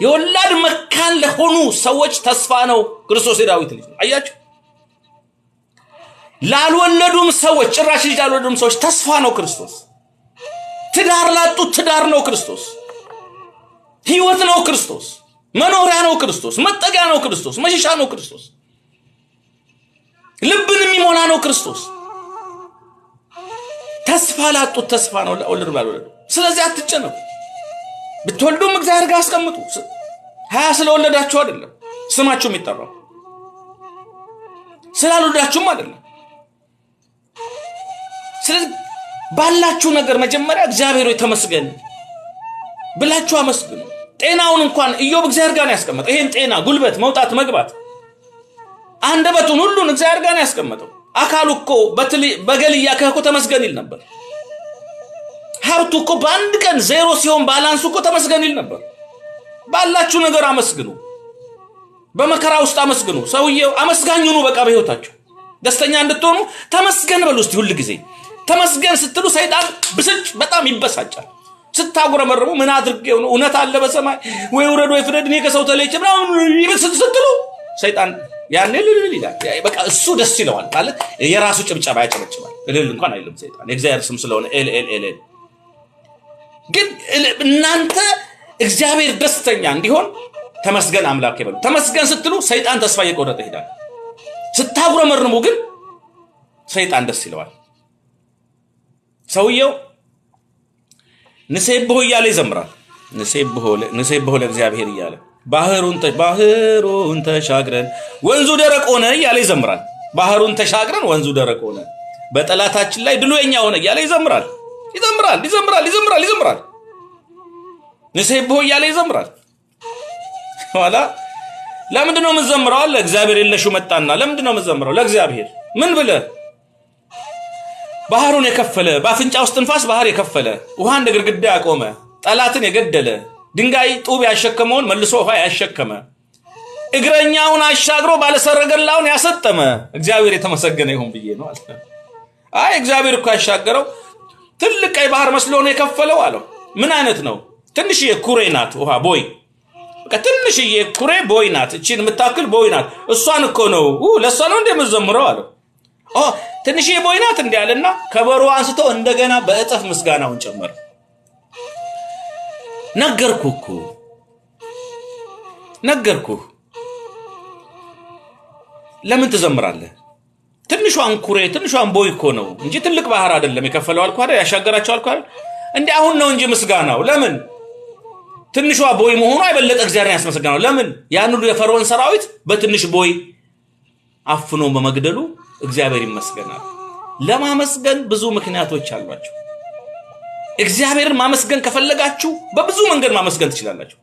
የወላድ መካን ለሆኑ ሰዎች ተስፋ ነው ክርስቶስ የዳዊት ልጅ ነው። አያችሁ፣ ላልወለዱም ሰዎች፣ ጭራሽ ልጅ ላልወለዱም ሰዎች ተስፋ ነው ክርስቶስ። ትዳር ላጡት ትዳር ነው ክርስቶስ። ህይወት ነው ክርስቶስ። መኖሪያ ነው ክርስቶስ። መጠጊያ ነው ክርስቶስ። መሸሻ ነው ክርስቶስ። ልብን የሚሞላ ነው ክርስቶስ። ተስፋ ላጡት ተስፋ ነው፣ ወለዱ ላልወለዱ። ስለዚህ አትጨነቁ። ብትወልዱም እግዚአብሔር ጋር አስቀምጡ። 20 ስለወለዳችሁ አይደለም ስማችሁ የሚጠራው፣ ስላልወለዳችሁም አይደለም። ስለዚህ ባላችሁ ነገር መጀመሪያ እግዚአብሔር ሆይ ተመስገን ብላችሁ አመስግኑ። ጤናውን እንኳን ኢዮብ እግዚአብሔር ጋር ነው ያስቀመጠው። ይሄን ጤና፣ ጉልበት፣ መውጣት፣ መግባት፣ አንደበቱን ሁሉን እግዚአብሔር ጋር ነው ያስቀመጠው። አካሉ እኮ በገል እያከህ እኮ ተመስገን ይል ነበር። ሀብቱ እኮ በአንድ ቀን ዜሮ ሲሆን balance ኡ እኮ ተመስገን ይል ነበር። ባላችሁ ነገር አመስግኑ። በመከራ ውስጥ አመስግኑ። ሰውየው አመስጋኝ ሁኑ። በቃ በህይወታችሁ ደስተኛ እንድትሆኑ ተመስገን በሉ እስቲ ሁል ጊዜ። ተመስገን ስትሉ ሰይጣን ብስጭ በጣም ይበሳጫል። ስታጉረመርሙ ምን አድርጌው ነው፣ እውነት አለ በሰማይ ወይ ውረድ ወይ ፍረድ፣ እኔ ከሰው ተለይቼ ምናምን ስትሉ ሰይጣን ያኔ እልል ይላል። በቃ እሱ ደስ ይለዋል፣ ማለት የራሱ ጭብጨባ ያጨበጭባል። እልል እንኳን አይልም ሰይጣን የእግዚአብሔር ስም ስለሆነ ኤል ኤል ኤል ኤል። ግን እናንተ እግዚአብሔር ደስተኛ እንዲሆን ተመስገን አምላክ ይበሉ። ተመስገን ስትሉ ሰይጣን ተስፋ እየቆረጠ ይሄዳል። ስታጉረመርሙ ግን ሰይጣን ደስ ይለዋል። ሰውየው ንሴብሖ እያለ ይዘምራል። ንሴብሖ ለእግዚአብሔር እያለ ባህሩን ተሻግረን ወንዙ ደረቅ ሆነ እያለ ይዘምራል። ባህሩን ተሻግረን ወንዙ ደረቅ ሆነ፣ በጠላታችን ላይ ድሉ የኛ ሆነ እያለ ይዘምራል። ይዘምራል፣ ይዘምራል፣ ይዘምራል፣ ይዘምራል። ንሴብሖ እያለ ይዘምራል። ኋላ ለምንድን ነው የምትዘምረው አለ። እግዚአብሔር የለሹ መጣና ለምንድን ነው የምትዘምረው? ለእግዚአብሔር ምን ብለህ? ባህሩን የከፈለ፣ በአፍንጫ ውስጥ ንፋስ ባህር የከፈለ፣ ውሃ እንደ ግድግዳ ያቆመ፣ ጠላትን የገደለ፣ ድንጋይ ጡብ ያሸከመውን መልሶ ውሃ ያሸከመ፣ እግረኛውን አሻግሮ ባለሰረገላውን ያሰጠመ እግዚአብሔር የተመሰገነ ይሁን ብዬ ነው አለ። አይ እግዚአብሔር እኮ ያሻገረው ትልቅ ቀይ ባህር መስሎ ነው የከፈለው አለው። ምን አይነት ነው? ትንሽዬ ኩሬ ናት፣ ውሃ ቦይ፣ በቃ ትንሽዬ ኩሬ ቦይ ናት። እቺን የምታክል ቦይ ናት። እሷን እኮ ነው፣ ለእሷ ነው እንደ የምዘምረው አለው። ኦ ትንሽዬ ቦይ ናት እንዲህ አለና ከበሮ አንስቶ እንደገና በእጥፍ ምስጋናውን ጨመረ። ነገርኩህ እኮ፣ ነገርኩህ። ለምን ትዘምራለህ? ትንሿን ኩሬ ትንሿን ቦይ እኮ ነው እንጂ ትልቅ ባህር አይደለም የከፈለው አልኩህ አይደል? ያሻገራቸው አልኩህ አይደል? እንዴ አሁን ነው እንጂ ምስጋናው። ለምን ትንሿ ቦይ መሆኗ የበለጠ እግዚአብሔርን ያስመሰግናል። ለምን ያን ሁሉ የፈርዖን ሰራዊት በትንሽ ቦይ አፍኖ በመግደሉ እግዚአብሔር ይመስገናል። ለማመስገን ብዙ ምክንያቶች አሏቸው። እግዚአብሔርን ማመስገን ከፈለጋችሁ በብዙ መንገድ ማመስገን ትችላላችሁ።